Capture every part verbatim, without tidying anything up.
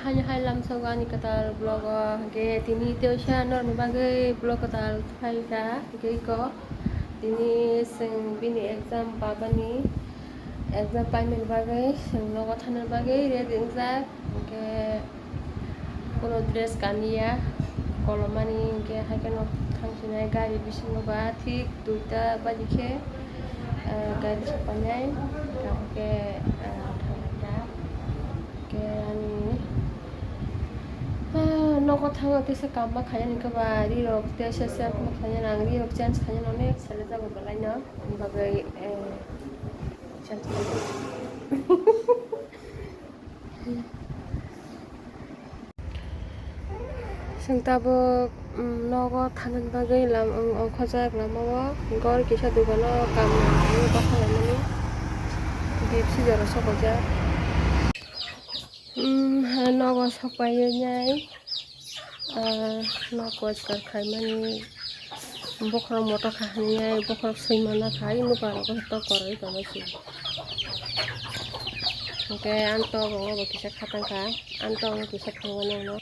Haini hai lamsogo ani kwtal vlog o, hwnkhe tini teisa norokni bagwi vlog kwtal phaikha, hwnkhe iko tini chwng bini exam babani exam paimani bagwi chwng nogo thanani bagwi ready wngjak, hwnkhe kono dress kaniya, kolomani hwnkhe haikhe no thangsinai gari bisingo ba thik duita baji khe, ah, gari sopainai, tabukhe, ah, thangkha. Khe ani, ah, nogo thango teisa kamma khainani khe ba rirok teisa self ma khainani, ang rirok change khainani onek sale jago belai no, bagwi, eh, change khainani. Chwng tabuk, mm, nogo thanani bagwi lam-, ong-, ongkhorjak lama o, gor kisa dogano kam nangmani bakhalaimani, Bepsi jora sokoijak. Mm, ha, nogo sokpaiwi nai, ah, nok poriskar khaimani, bokhorok moto kha hinwi nai, bokhorok swi manna kha, nukha rok to koroi tongma se. Hwnkhe ang tok rok bo kisa khatang kha, ang tok rok kisa thangmani ulo,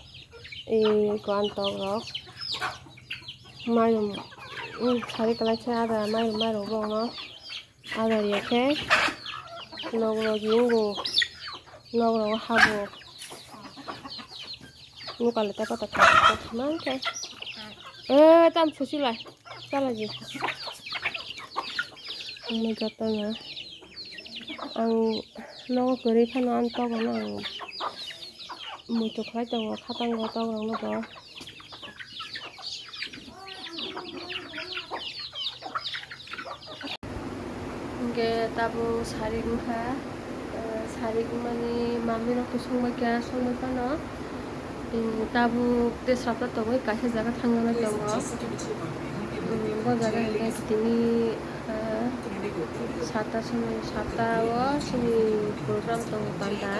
eko ang tok rok mairum, mm, sari kwlai khe ada mairum, mairum bo no. Adar ya khe nok rok wngo, nok rok habo. Nukale ta pata ta ta man khe. Eh, tam susi lai. Chala ji. Ang joto na. Ang nogo kwrwi phano ang tobo no ang muitu khlai tongo, khatango tok rok no bo. Hwnkhe tabuk sari wngkha, eh, sari wngmani mamirokto songbaikha, songbai phano. Tabuk tei sata tongwi kaisa jaga thangjaknai tongo. Hmm, bo jaga hwnkhe tini, eh, sata simi, sata o chini program tongo panda.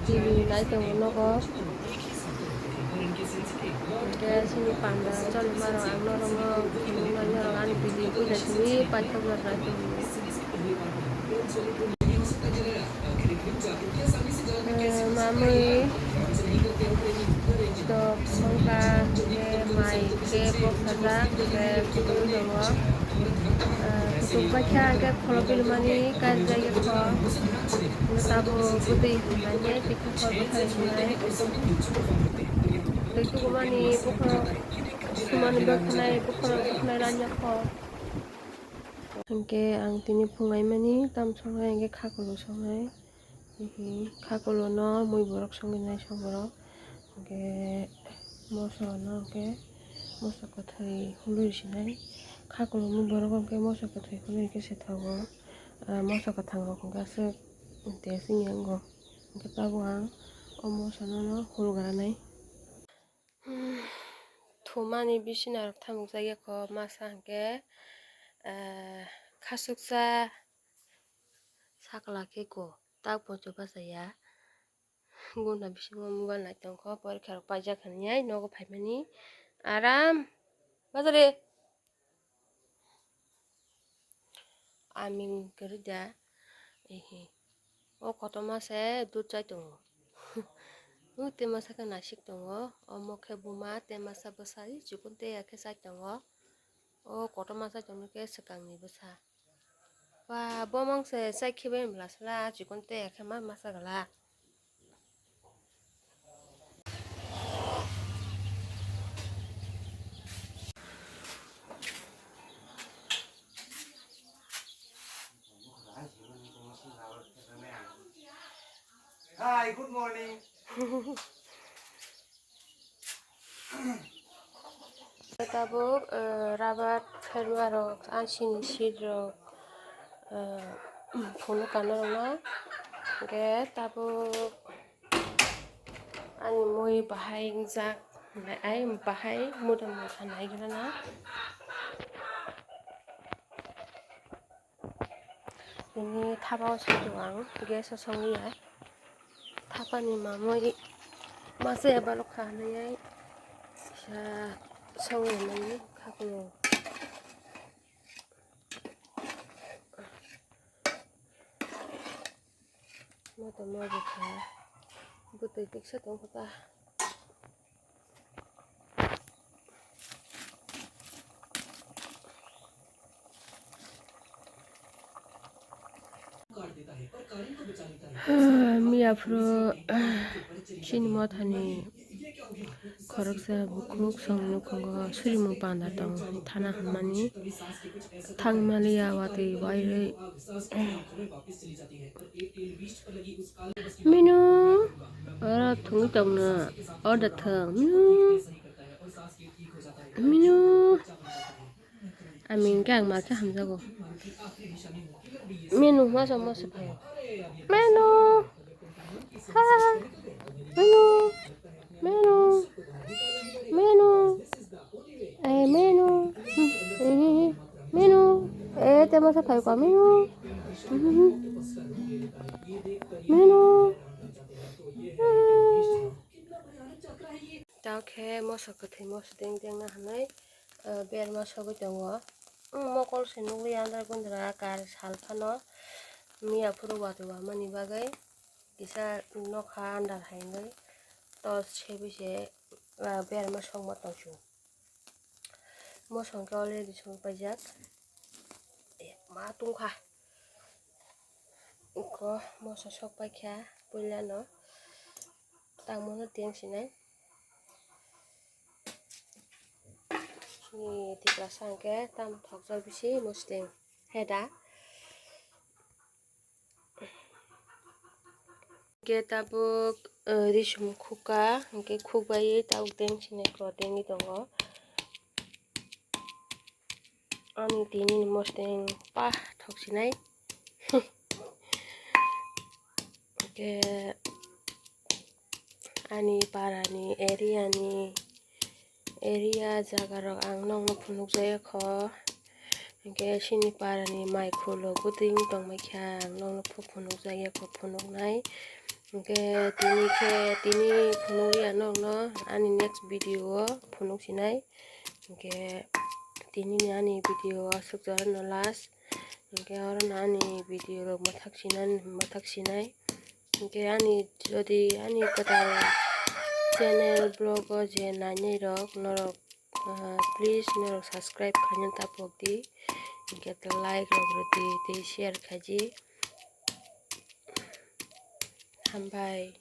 T V nai tongo nogo. Hwnkhe chini panda choli maro ang norokno phunuknai norok ani video buina simi paithakjak nai tongo. Eh, mamwi dok songkha, hwnkhe mai khe boksajak, hwnkhe kutung tongo. Eh, kutung paikha hwnkhe kholo bilimani kaijak yakho. Hwnkhe tabuk bwtwi hinmani tei khor bwthai hinmai. Tei tubumani bokhorok sumani bwkhanai, bokhorok bwkhanai ranya kho. Hwnkhe ang tini phungaimani tam songnai, hwnkhe khakulo songnai. Hihi, khakulo no mui borok songwi nai song borok. Hwnkhe moso no hwnkhe moso kwthwi hului sinai. Khakulo mui borok hwnkhe moso kwthwi hului khe se thogo. Ah, moso kwthang rok hwnkhe aswk tei aswk wng yango. Hwnkhe tabuk ang o moso no no hul granai. Hmm, thumani bisina rok thamuk jak yakho masa hwnkhe, eh, khasuksa sakla khe ko tak pocho bachaya. Guna bisingo mobile nai tongkho, porikha rok paijak hinwi nogo phaimani aram. Bajari. Aming kwrwi da. Ehe. O kotorma se dud chai tongo. O tei masa khe naisik tongo. Omo khe buma tei masa bwsa chikon tei ya khe chai tongo. O kotorma chai tongma khe swkangni bwsa. Ba, bo mangse chai khe bai bwla sala chikon tei ya khe ma masa gala. Hi, good morning. Tabuk, eh, rabar pherma rok, asini seed rok, eh, phunuk kana rwna. Hwnkhe tabuk ani mui bahai wngjak, ai bahai muda muda naigrana. Bini thapa o songwi tongo ang, gas o songwi ya. Thapani mamwi masa ya balok kha hinwi ya. Kisa songwi mani khakulo. Moto moto kha. Bwtwi kisa tongkha ta. Miya phuru chini mothani khoroksa bukhuk song nukhugo surimung panda tongo thana hwnmani thangmaliya watwi wairwi. Minu, oro thungwi tongno, order thung. Minu, minu. Ami hwnkhe ang malsa hamjago. Menu, masa, masa phaio. Menu. Ha. Menu. Menu. Menu. Eh, menu. Menu. Eh, te masa phaio ka menu. Menu. Tao khe moso kwthwi moso deng deng na hwnwi, ah, berma sogwi tongo. Mokol se nukliya andra gundra kar sal phano miya phuru watwi wamani bagwi kisa nokha andar hai wngwi torch sebwi se, ah, berma sokma tongsu. Moso hwnkhe already song paijak. Eh, ma tungkha. Iko moso sok paikha puilano. Tangmano teng sinai. Ni Tiprasa hwnkhe tamo thokjak bisi mosdeng heda. Hwnkhe tabuk, eh, risum khukha, hwnkhe khukbai tabuk teng sinai kro tengwi tongo. Ani tini ni mosdeng pa thok sinai. Hwnkhe ani para ni area ni area jaga rok ang nokno phunukjak ya kho. Hwnkhe chini para ni mai khulo bwtwi wng tongbai kha ang nokno phu-, phunukjak ya kho phunuknai. Hwnkhe tini khe tini phunukya nokno ani next video o phunuk sinai. Hwnkhe tini ni ani video aswk jora no last. Hwnkhe oro no ani video rok mwthak sinai, mwthak sinai. Hwnkhe ani jodi ani kwtal channel vlog o je nainai rok norok, ah, please norok subscribe khaina tapok di. Hwnkhe like rok rwdi tei share khaidi. Hambai.